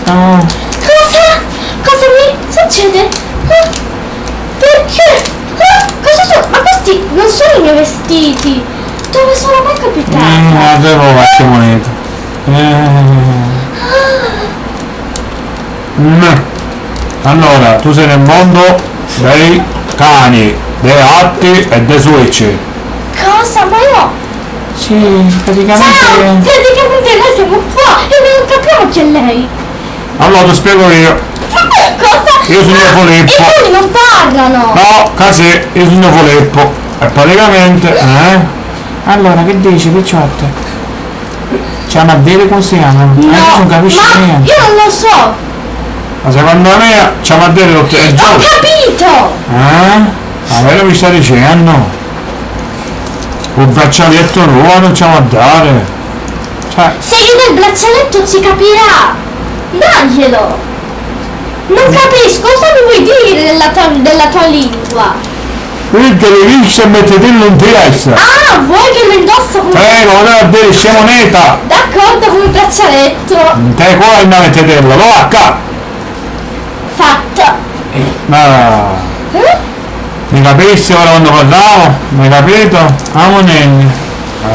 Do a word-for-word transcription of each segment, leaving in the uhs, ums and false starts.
Cosa? Cosa mi succede? Ah, perché? Ah, cosa sono? Ma questi non sono i miei vestiti. Dove sono mai capitata? Mm, ma devo qualche moneta. Eh. Mm. Allora, tu sei nel mondo dei cani, dei gatti e dei suoceri. Cosa? Ma io... Sì, praticamente... Ciao, praticamente noi siamo qua e noi non capiamo chi è lei. Allora ti spiego io. Cosa? Io sono Filippo. I cani non parlano. No, casì, io sono Filippo. E praticamente, eh? Allora, che dici, picciotte? Ci ama a dire come si chiama? No, non capisci ma niente. Io non lo so. Ma secondo me ci ama a dire tutti e giorni. Ho capito! Eh? Ma vero mi sta dicendo? Un braccialetto nuovo non ci ama a dare. Cioè... Se gli dai il braccialetto ci capirà. Daglielo. Non capisco cosa mi vuoi dire nella tua, nella tua lingua. Pigghia le lisce e mettetillo in testa. Ah, vuoi che lo indossa come... Prego, vado a dire scemoneta. D'accordo, come braccialetto. In te cuore mettetillo, lo va qua. Fatto. Ah. Eh? Mi capissi ora quando parlavo? Mi capito? Amo nenni. Eh?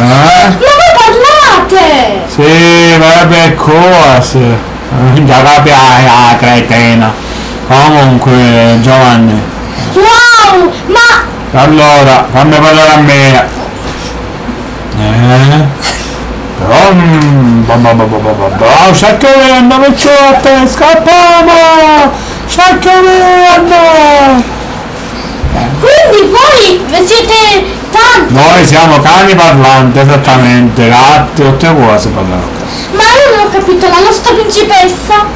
Ma voi parlate! Sì, vabbè, cosa? Già capiai, ah, cretena. Comunque, Giovanni. Wow, ma... Allora, fammi parlare a me. Eh? Però, mm, ba, ba, ba, ba, ba, ba, ba, sciacchiavendo, picciotte, scappiamo! Sciacchiavendo! Quindi voi siete tanti? Noi siamo cani parlanti, esattamente, gatti, tutte cose parlano qua. Ma io non ho capito, la nostra principessa?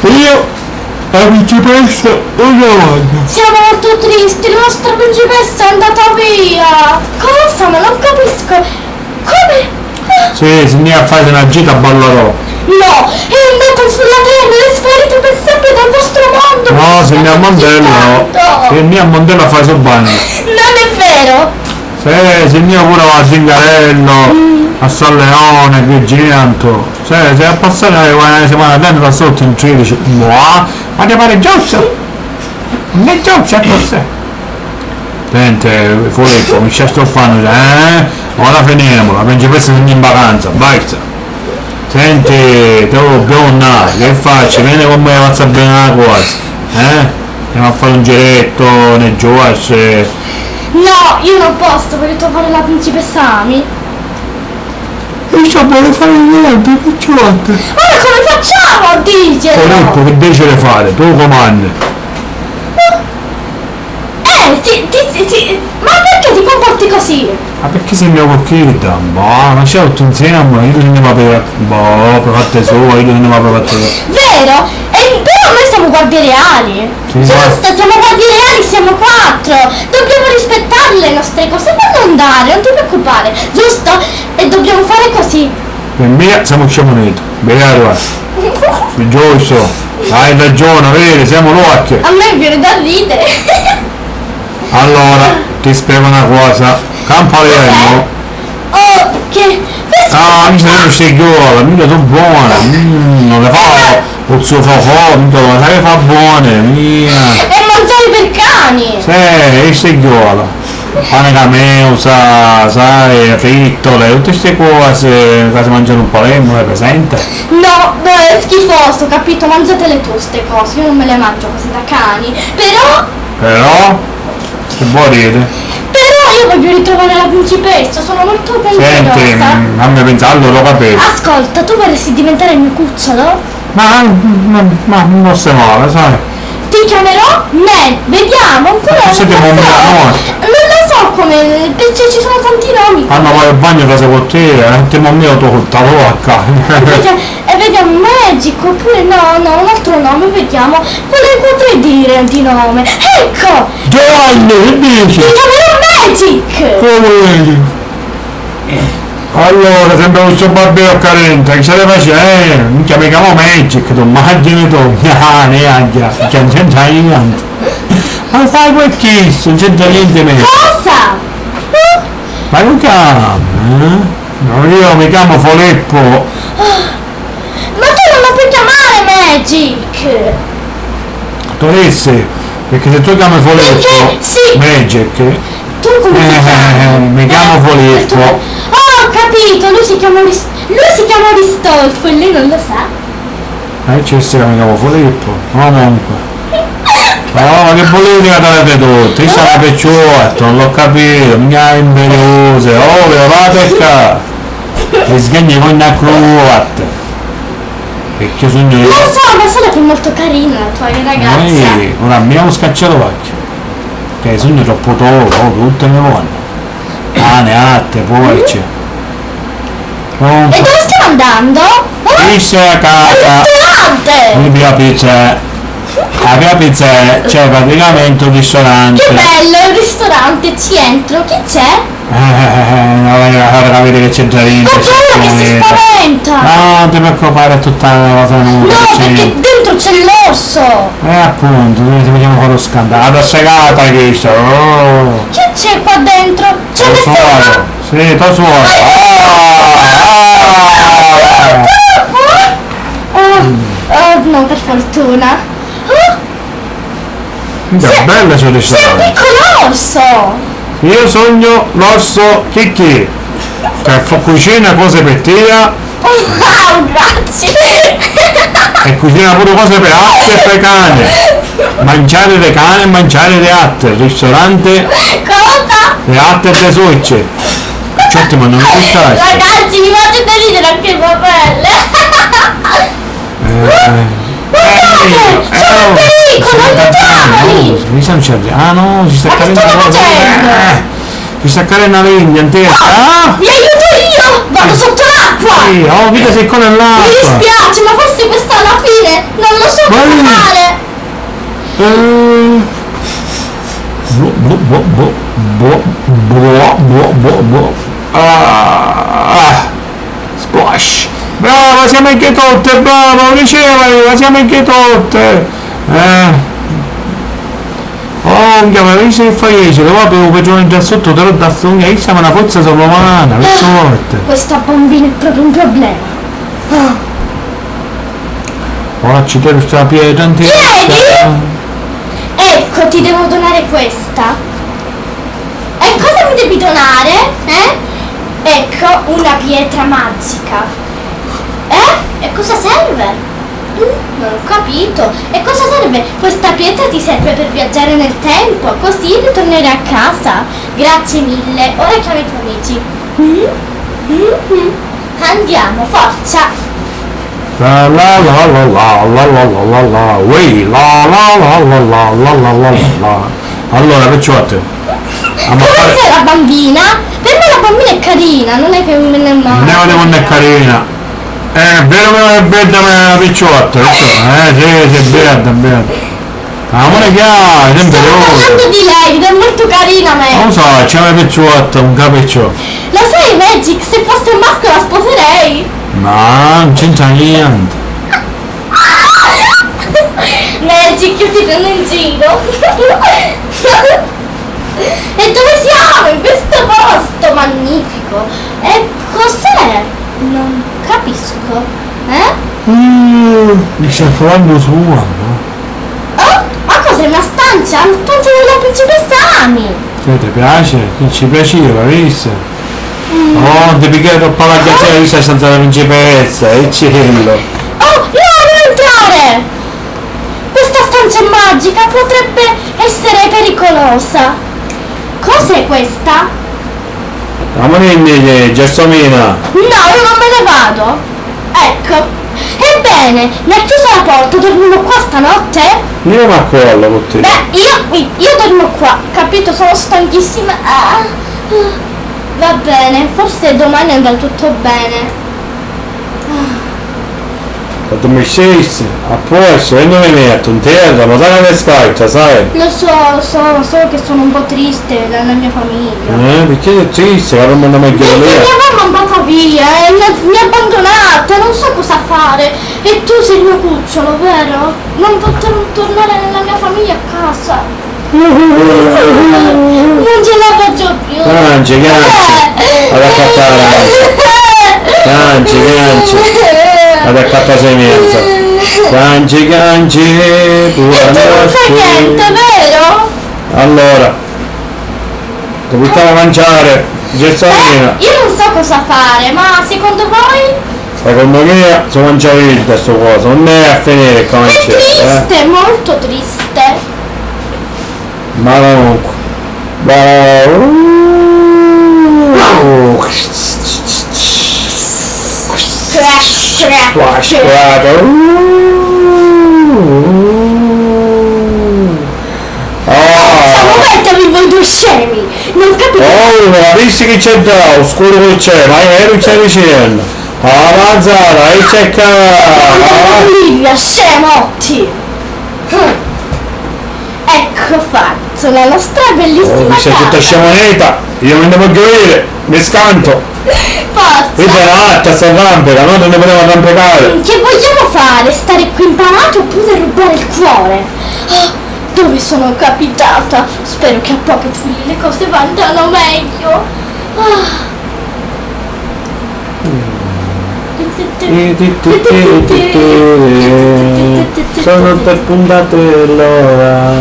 Io la principessa non la voglio. Siamo molto tristi, la nostra principessa è andata via. Cosa? Ma non capisco. Come? Sì, si nni a fari na gita a Ballarò. No, è andato sulla terra, è sparito per sempre dal vostro mondo. No, si nni a Mondello. Si nni a Mondello a fari so bagno. Non è vero. Sì, si nni a pure a Zingarello, a San Leone, Agrigento. Sì, si è a passare una settimana tanto da sotto in tredici. Ma, ma ti pare giusto? Non è giusto, è così. Senti, Filippo, mi stai stufannu, eh? Ora finiamo, la principessa è in vacanza, basta. Senti, te vuoi bionda, che faccio? Vieni con me, faccio bene la cosa, eh? Andiamo a fare un giretto nel giostre. No, io non posso, voglio trovare la principessa Ami. E ciò vuole fare niente, picciotte. Ora come facciamo a dirglielo? Filippo, che dice di fare? Tu comandi. Eh, ti, ti, ti, ti, ma perché ti comporti così? Ma perché sei mia cocchita? Boh, ma c'è tutto insieme, io non ne vado per, boh, per fatte sua, io non ne vado per fatte sua. Vero? E però noi siamo guardie reali. Sì, giusto, ma siamo guardie reali, siamo quattro. Dobbiamo rispettare le nostre cose. Quando andare, non ti preoccupare, giusto? E dobbiamo fare così. Per me siamo scemuniti. Beato, giusto. Hai ragione, vedi, siamo l'occhio. A me viene da ridere. Allora, ti spiego una cosa. Campa livello. Oh, che... Ah, mi sono scegliola, mica sono buona. Mm, non le fa un suo fofò, mica lo sai fa buone, mia. E mangiare per cani. Sì, è scegliola. Pane cameusa, sai, frittole, tutte ste cose che si mangiano in Palermo, le presente? No, beh, è schifoso, capito? Mangiatele tu ste cose, io non me le mangio cose da cani. Però... Però? Che vuol dire? Però io voglio ritrovare la principessa, sono molto... Senti, curiosa. Mm, fammi pensare, allora ho capito. Ascolta, tu vorresti diventare il mio cucciolo? Ma, ma, ma non posso male, sai? Ti chiamerò Mel, vediamo, ancora non lo so. Siete un... Non lo so come, perché ci sono tanti nomi. Quando vai al bagno casa con te, eh, ti mando io tu con la vacca. E vediamo, e vediamo Magic, oppure no, no, un altro nome, vediamo. Quale potrei dire di nome? Ecco! Giovanni, che dici? Ti chiamerò Magic! Come Magic? Allora, sempre questo babbeo carente, che se ne face? Eh, minchia, mi chiamo Magic, tu immagini tu, ah, neanche, che non c'entra niente. Ma sai quel kiss, non c'entra niente, me. Cosa? Ma non chiama, eh? No, io mi chiamo Filippo. Ma tu non lo puoi chiamare! Magic. Tu rissi, picchì si tu chiami Filippu, Magic. Tu comu ti chiami? Eh, mi chiamu Filippu. Oh, ho capito, lui si chiama Ris-, lui si chiama Ristolfo e lei non lo sa. Eh, ci sia, mi chiamu Filippu. Comunque. Oh, ma che politica t'avete tutti? Io sono picciotto, non l'ho capito, mica imperiose. Oh, levate qua. E sgagni con una cravatta. Picchì sugnu iu. Lo so, ma solo che è molto carina la tua ragazza. Ehi, ora a mia u scacciato faccio. Che sugnu troppu toro, oh, tutte me vanno. Cane, atte, porci. Comunque. E dove stiamo andando? Oh, rissi a casa. Al ristorante! Quindi la pizza è, la mia pizza è, cioè, praticamente un ristorante. Che bello, il ristorante, ci entro. Chi c'è? Eh, eh, eh, eh, no, eh, ora capite che c'entra dentro. Ho paura che si spaventa! No, non ti preoccupare, è tutta una cosa nuda. No, perché dentro c'è l'orso! Eh, appunto, noi ci vogliamo fare lo scandalo. La segata questa, oh! Chi c'è qua dentro? C'è nessuno? Sì, tua suora. Ah, ah, ah. Oh, oh, no, per fortuna. Oh. Minchia, bello sto ristorante. Sei un piccolo orso! Io sogno l'orso Kiki, che fa cucina cose per tia. Wow, grazie! E cucina pure cose per atti e per cani. Mangiare di cane e mangiare di atti. Ristorante. Cosa? Di atti e di suocci. Certo, ma non mi costare. Ragazzi, mi facete ridere anche le papelle. Eh, guardate, eh, sono in pericolo, aiutiamoli! Mi sta uccidendo. Ah no, si sta cadendo. Ma che sto facendo? Eh, si sta cadendo la legna in testa. Ah! Vi aiuto io! Vado sotto l'acqua! Sì, oh, vita sei con l'acqua! Mi dispiace, ma forse questa alla fine non lo so cosa fare! Eh. Bo, bo, bo, bo, bo, bo, bo, bo, bo. Ah, ah. Splash! Brava, siamo anche tutte, brava, lo diceva io, siamo anche tutte! Eh. Oh, minchia, ma dici che fai? Ci devo aprire un petrolio già sotto, te lo da sogno, io siamo una forza sovrumana, questa volta. Questa bambina è proprio un problema. Ah. Ora ci devo sta pietra in testa. Chiedi? Ecco, ti devo donare questa. E cosa mi devi donare? Eh? Ecco, una pietra magica. Eh? E cosa serve? Mm, non ho capito. E cosa serve? Questa pietra ti serve per viaggiare nel tempo, così ritornerai a casa. Grazie mille. Ora chiamo i tuoi amici. Mm? Mm, mm. Andiamo, forza! La la la la la la la la la la, uè, la la la la la la la la la. Allora, picciotti, amo a fare. Come sei la bambina? Per me la bambina è carina, non è che non è male. Non è, non è carina. È vero che è bella la picciotta, eh, sì, sì, è bella, bella. Ah, ma che ha, sempre. Stiamo parlando di lei, che è molto carina, Magic. Non lo so, c'è una picciotta, un capiccio. Lo sai, Magic, se fosse un maschio la sposerei. Ma non c'entra niente. Magic, io ti prendo in giro. E dove siamo? In questo posto magnifico. E cos'è? Non capisco. Eh? Uh, mi sta trovando su, guarda. Oh, ma cos'è, una stanza? Una stanza della principessa Amy! Che ti piace? Che ci piaceva, visto? Mm. Oh, non ti pigghiare troppo alla gazzetta, visto la stanza della principessa, e cielo. Oh, no, non entrare! Questa stanza è magica, potrebbe essere pericolosa. Cos'è questa? Amuninni, Gelsomina! No, io non me ne vado! Ecco. Ebbene, mi ha chiuso la porta, dormiamo qua stanotte? Io m'accollo cu te. Beh, io, io dormo qua, capito? Sono stanchissima. Ah. Va bene, forse domani andrà tutto bene. Ah. Quantu mi scessi, a posto, e non mi metto in terra, ma sai che scarta, sai? Lo so, lo so, solo che sono un po' triste dalla mia famiglia. Eh, perché sei triste? Che non mi... Perché mia mamma è andata via e mi ha, mi ha abbandonata, non so cosa fare. E tu sei il mio cucciolo, vero? Non potrò tornare nella mia famiglia a casa. Non ce la faccio più. Canci, canci. Eh. Ad accattare, canci. Canci, canci. Ad accattare sei mezza. Canci, canci, e tu non fai niente, vero? Allora, ti portiamo a mangiare, Gelsomina. Eh, io non so cosa fare, ma secondo voi? Secondo me si mangia vinta sto coso, non è a finire come. È triste, eh? Molto triste. Ma comunque. Crash, crash, crash. Ah. Cosa muovetevi voi due scemi? Non capite? Oh, ma visti chi c'è dà, scuro che c'è, ma io ero c'è vicino. Ah, avanzata, e c'è qua. Olivia, scemotti. Ecco fatto, la nostra bellissima casa. Oh, questa è tutta sciamoneta, io non ne voglio vedere, mi scanto. Forza. Vedi, è una latta, si arrampica, noi non ne potevamo arrampicare. Che vogliamo fare? Stare qui impalati oppure rubare il cuore? Ah, dove sono capitata? Spero che a Pocket Free le cose vadano meglio. Ah. Sono tre puntate l'ora.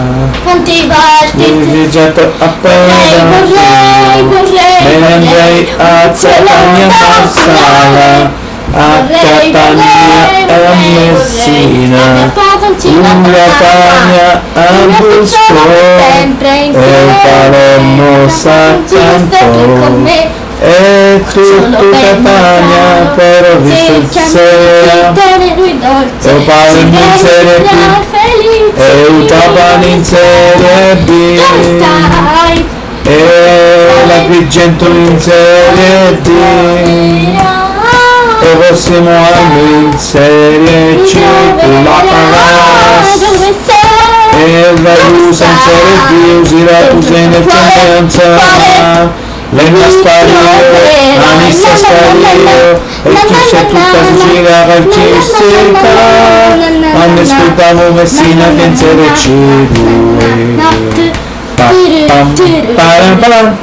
Quanti volte ti ho detto appena vorrei, vorrei, me ne andrei a Catania, Marsala, a Catania e a Messina, Catania a Busco e Palermo s'accampò. E tutto Catania però visto in Serie A. E u Palermo in Serie B. E u Trapani in Serie B. E l'Agrigento in Serie D. E u prossimo anno in Serie C. Cu la Paras. E la Rusa in Serie D. U Siracusa in Eccellenza. L'Enna Spario, Anissa Spario, e chi c'è tutta Sicilia calcistica, quando ascoltavo Messina che in Serie C due. Pa, pam, param, param.